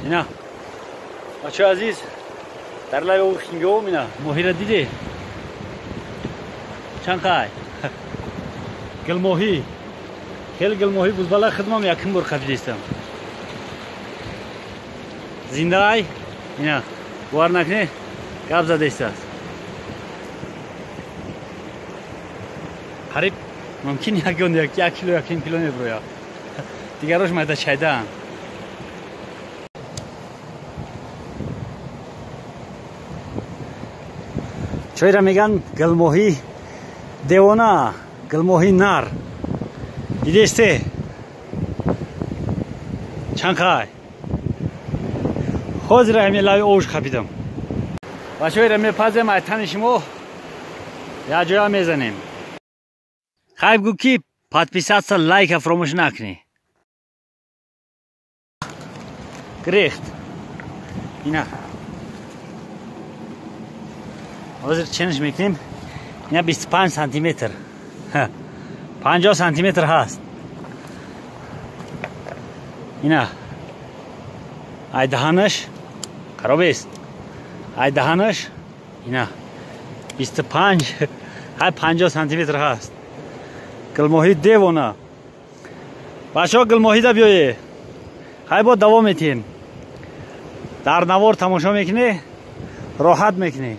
Ина бачаҳои азиз, дар лаби оби Хингиоб ина моҳира диде? Чанд қай? Гилмоҳӣ. Хеле гилмоҳӣ бузбала хидмам якум бор қапидистам. Зиндаай? Ина бовар накунӣ, гап задистааст. Қариб мумкин ягон як кило, якним кило меброяд. Дигарош майда чайдаанд. Чойра меган гилмоҳӣ девона, гилмоҳӣ нар. Дидесте? Чанд қай? Ҳозир ҳамин лаби овш қапидам. Бачаҳоира мепазем, ай тани шумо як ҷоя мезанем. Хайб гӯ ки подписаться, лайка фаромӯш накунӣ. Гирехт. Ина. Ҳозир ченш мекунем. Ина 25 сантиметр. 50 сантиметр ҳаст. Ина. Ай даҳанаш харобест. Ай даҳанаш ина 25 ҳай 50 сантиметр ҳаст. Гилмоҳӣ девона. Бачаҳо гилмоҳида биёе. Хай бо давом метиҳем. Дар навор тамошо мекунӣ, роҳат мекунӣ.